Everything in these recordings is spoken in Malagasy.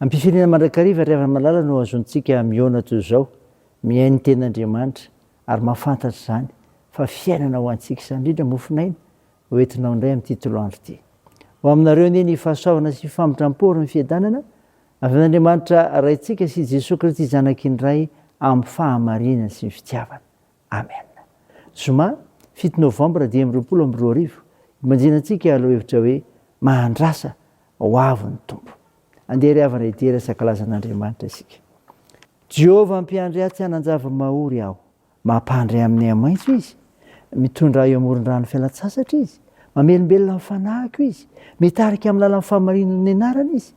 Am-pifaliana mandrakariva ry havana malala no azontsika mihaona toy izao, mihaino ny tenin'Andriamanitra ary mahafantatra izany fa fiainana ho antsika izany, indrindra mofon'aina ho entinao indray amin'ity toloandro ity. Ho aminareo anie ny fahasoavana sy famindram-po ary ny fiadanana avy amin'Andriamanitra Raintsika sy Jesoa Kristy Zanaky ny Ray amin'ny fahamarinana sy ny fitiavana. Amen. Zoma, 7 novambra 2025, ibanjina antsika lohahevitra hoe Mahandrasa ho avy ny Tompo. Andeha ry havana hidera sy hankalaza an'Andriamanitra isika. Jehovah mpiandry ahy tsy hanan-java-mahory aho. Mampandry amin'ny ahi-maitso Izy. Mitondra ahy eo amoron-drano fialan-tsasatra Izy. Mamelombelona ny fanahiko Izy. Mitarika amin'ny lalan'ny fahamarinana ny anarany Izy.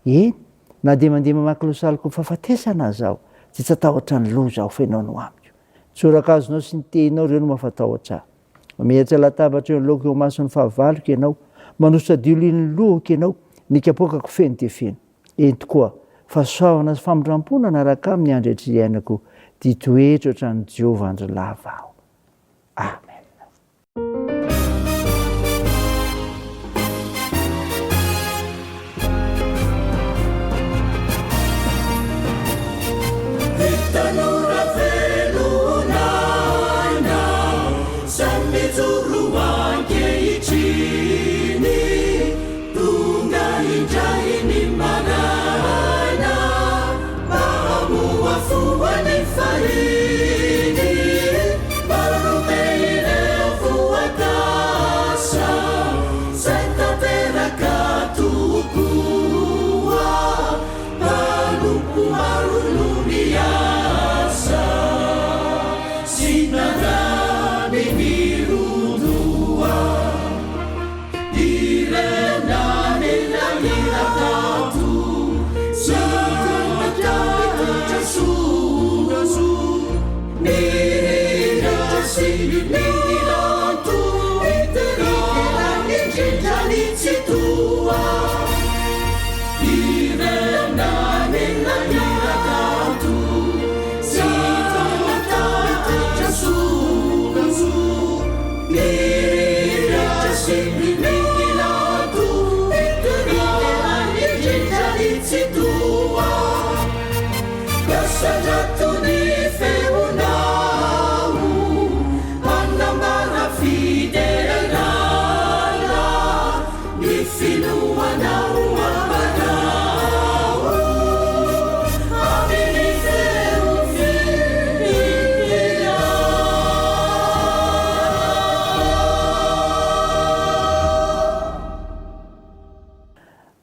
Eny, na dia mandeha mamaky losaliko ny fahafatesana aza aho, dia tsy hatahotra ny loza aho, fa Ianao no amiko. Ny tsorakazonao sy ny tehinao, ireo no mampatahotra ahy. Mametra latabatra eo anoloako eo imason'ny fahavaloko Ianao. Manosotra diolina ny lohako Ianao. Ny kapoakako feno dia feno. Eny tokoa, fahasoavana sy famindram-po no hanaraka ahy amin'ny andro rehetra iainako, dia hitoetra eo an-tranon'i Jehovah andro lava aho. Amen. Tanora velona aina, izay mijoro ankehitriny. Tonga indray ny maraina mba hamohafoha ny fahiny. Marobe ireo voakasa izay tanteraka tokoa. Mpanompo maro no miasa sy nandany ny ron-doha. Ireo namela hira kanto sy nitondra soa, nirindra sy nilanto, niteraka indrindra ny Tsitoha. Ireo namela hira kanto sy nitondra soa,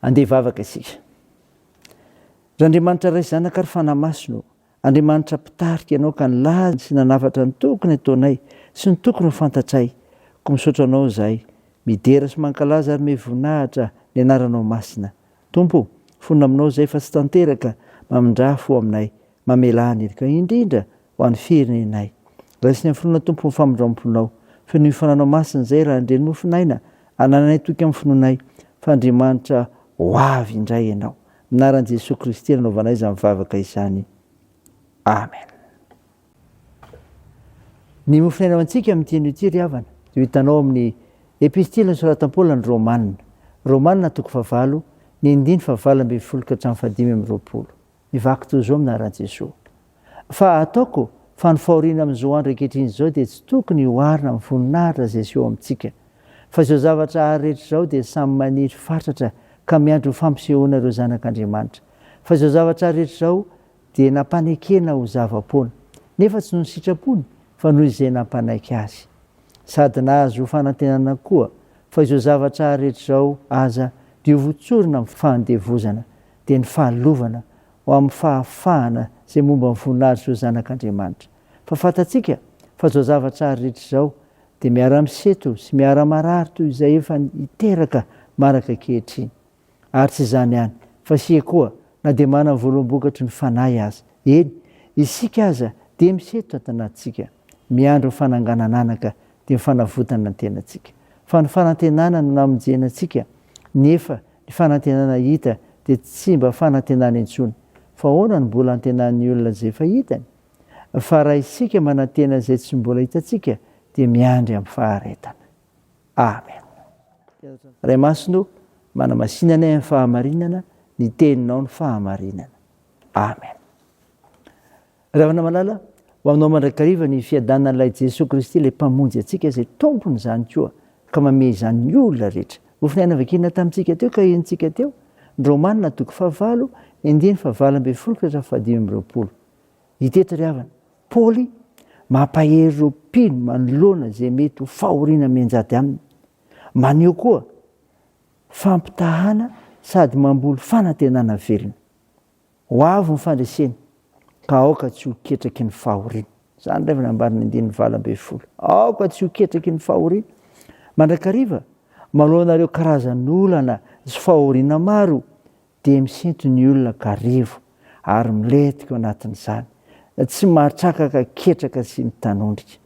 Andeha hivavaka isika. Ry Andriamanitra Ray Zanaka ary Fanahy Masina ô, Andriamanitra mpitarika Ianao ka nilaza sy nanafatra ny tokony hataonay sy ny tokony ho fantatray, koa misaotra Anao izahay, midera sy mankalaza ary miha voninahitra ny Anaranao Masina. Tompo ô, fonona Aminao izahay fa tsy tanteraka, mamindrà fo aminay, mamelà ny heloka indrindra ho an'ny firenenay. Raisiny amin'ny finoana Tompo ny famindram-ponao. Fenoy ny Fananao Masina izay raha handre ny mofon'aina, anananay toky amin'ny finoanay fa Andriamanitra ho avy indray Ianao. Amin'ny anaran'i Jesoa Kristy nanaovanay izany vavaka izany. Amen. Ny mofon'aina ho antsika amin'ity anio ity ry havana dia ho hitanao amin'ny Epistily nosoratan'i Paoly ny Romana. Romana toko fahavalo, ny andininy fahavalo ambin'ny folo ka hatramin'ny fahadimy amby 20. Mivaky toy izao amin'ny anaran'i Jesoa. Fa ataoko fa ny fahoriana amin'izao andro ankehitriny izao dia tsy tokony hoharina amin'ny voninahitra izay seho amintsika. Fa izao zavatra àry rehetra izao dia samy maniry fatratra ka miandry ho fampisehoana ireo zanak'Andriamanitra. Fa izao zavatra àry rehetra izao dia nampanekena ho zava-poana, nefa tsy noho ny sitrapony, fa noho izay nampanaiky azy. Sady nahazo fanantenana koa fa izao zavatra àry rehetra izao aza dia ho votsorina amin'ny fahandevozana, dia ny fahalovana ho amin'ny fahafahana izay momba ny voninahitr'ireo zanak'Andriamanitra. Fa fantatsika fa izao zavatra àry rehetra izao dia miara-miseto sy miara-marary toy izay efa hiteraka maraka ankehitriny. Ary tsy izany ihany, fa isika koa, na dia manana ny voaloham-bokatry ny Fanahy aza, eny, isika aza dia miseto ato anatintsika, miandry ny fananganan'anaka, dia ny fanavotana ny tenantsika. Fa ny fanantenana no namonjena antsika, nefa Ny fanantenana hita dia tsy mba fanantenana intsony. Fa ahoana no mbola antenan'ny olona izay efa hitany? Fa raha isika manantena izay tsy mbola hitantsika dia miandry amin'ny faharetana. Amen. Ray Masina ô, manamasina anay amin'ny fahamarinana, Ny teninao no fahamarinana. Amen. Ry havana malala, ho aminao mandrakariva ny fiadanan'ilay Jesoa Kristy ilay Mpamonjy antsika izay Tompony izany koa ka mamehy izany ny olona rehetra. Mofon'aina vakiana tamintsika teo ka henontsika teo, ny Romana toko fahavalo, ny andininy fahavalo ambin'ny folo ka hatramin'ny fahadimy amby roapolo. Hita eto ry havana, Paoly mampahery ireo mpino manoloana izay mety ho fahoriana mianjady aminy. Maneho koa fampitahana sady mamboly fanantenana velona. Ho avy ny fandresena, ka aoka tsy ho ketraky ny fahoriana. Izany indray vao nambaran'ny andininy 18. Aoka tsy ho ketraky ny fahoriana. Mandrakariva, manoloana ireo karazan'olana sy fahoriana maro, dia misento ny olona ka revo ary milentika ao anatin'izany. Tsy mahatrakaka ketraka sy mitanondrika.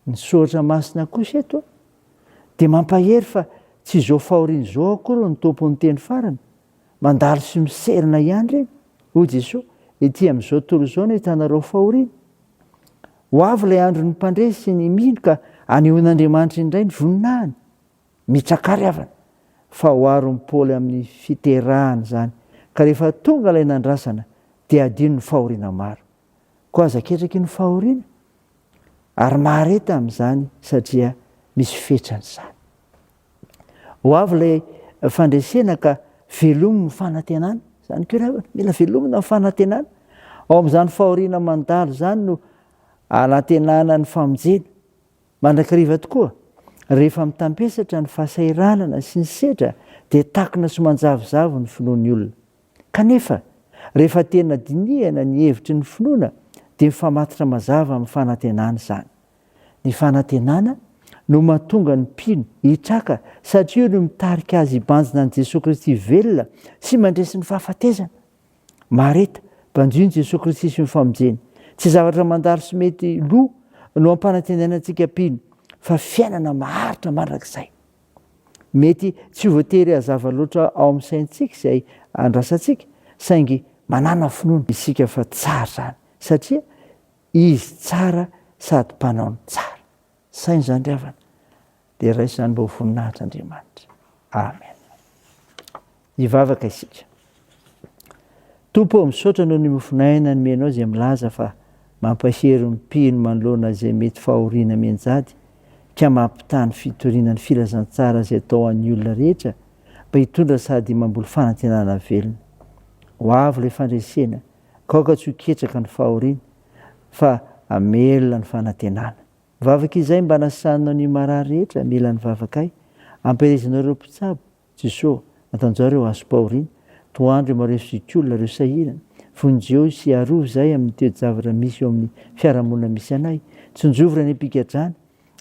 Ny soratra masina kosa eto dia mampahery fa tsy izao fahoriana izao akory no tompon'ny teny farany. Mandalo sy miserana ihany ireny, hoy Jesoa, ety amin'izao tontolo izao no ahitanareo fahoriana. Ho avy ilay andron'ny mpandresy sy ny mino ka hanehoan'Andriamanitra indray ny voninahiny. Mitrakà ry havana, fa oharin'i Paoly amin'ny fiterahana izany, ka rehefa tonga ilay nandrasana dia hadino ny fahoriana maro. Koa aza ketraky ny fahoriana, ary mahareta amin'izany satria misy fetrany izany. Ho avy ilay fandresena ka velomy ny fanantenana. Izany koa ry havana, mila velomina ny fanantenana. Ao amin'izany fahoriana mandalo izany no anantenana ny famonjena. Mandrakariva tokoa, rehefa mitampesatra ny fahasahiranana sy ny sedra dia takona sy manjavozavo ny finoan'ny olona. Kanefa, rehefa tena dinihana ny hevitry ny finoana dia mifamatotra mazava amin'ny fanantenana izany. Ny fanantenana no mahatonga ny mpino hitraka satria io no mitarika azy hibanjina an'i Jesoa Kristy velona sy mandresy ny fahafatesana. Mahareta, banjino Jesoa Kristy sy ny famonjeny. Tsy zavatra mandalo sy mety lo no ampanantenaina antsika mpino fa fiainana maharitra mandrakizay. Mety tsy ho voatery hazava loatra ao amin'ny saintsika izay andrasantsika saingy manàna finoana isika fa tsara izany satria Izy tsara sady mpanao ny tsara. Saino izany ry havana, dia raiso izany mba ho voninahitr'Andriamanitra. Amen. Hivavaka isika. Tompo ô, misaotra noho ny mofon'aina nomenao izay milaza fa mampahery ny mpino manoloana izay mety fahoriana mianjady ka mampitaha ny fitoriana ny filazantsara izay atao an'ny olona rehetra mba hitondra sady mamboly fanantenana velona. Ho avy ilay fandresena Ka aoka tsy ho ketraka ny fahoriana fa hamelona ny fanantenana. Mivavaka izay mba nasanao ny marary rehetra mila ny vavakay, ampielezinao ireo mpitsabo, Jesoa, atanjao ireo azom-pahoriana, tohano ireo marefo zokiolona, ireo sahirana, vonjeo sy arovy izahay amin'ny toe-javatra misy eo amin'ny fiarahamonina misy anay, tsinjovy ireo any am-pigadrana,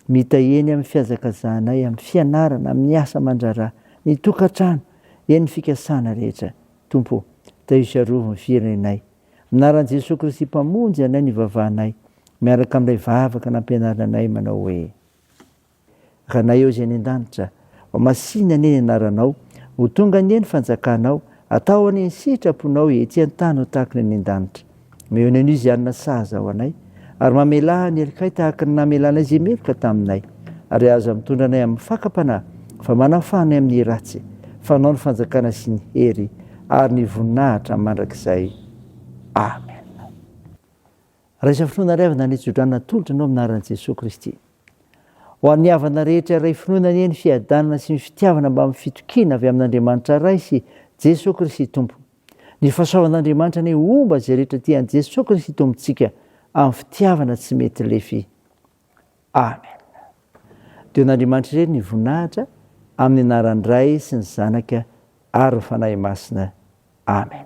mitahiany amin'ny fihazakazahanay, amin'ny fianarana, amin'ny asa aman-draharaha, ny tokantrano, eny ny fikasana rehetra. Tompo ô, tahio sy arovy ny firenenay. Minaran'i Jesoa Kristy Mpamonjy anay ny ivavahanay, miaraka amin'ilay vavaka nampianarina anay manao hoe, Ranay eo izay any an-danitra, ho masina anie ny anaranao, ho tonga anie ny fanjakanao, atao anie ny sitraponao ety an-tany ho tahaka ny any an-danitra. Omeo anay anio izay hanina sahaza ho anay, ary mamelà ny helokay tahaka ny namelanay izay meloka taminay. Ary aza mitondra anay amin'ny fakam-panahy, fa manafaha anay amin'ny ratsy, fa Anao ny fanjakana sy ny hery ary ny voninahitra mandrakizay. Amen. Raisa finoana ry havana ny tsodrano natolotra anao amin'ny anaran'i Jesoa Kristy. Ho an'ny havana rehetra iray finoana anie ny fiadanana sy ny fitiavana mbamin'ny fitokiana avy amin'Andriamanitra Ray sy Jesoa Kristy Tompo. Ny fahasoavan'Andriamanitra anie homba izay rehetra tia an'i Jesoa Kristy Tompontsika amin'ny fitiavana tsy mety lefy. Amen. Dia an'Andriamanitra irery ny voninahitra amin'ny anaran'ny Ray sy ny Zanaka ary ny Fanahy Masina. Amen.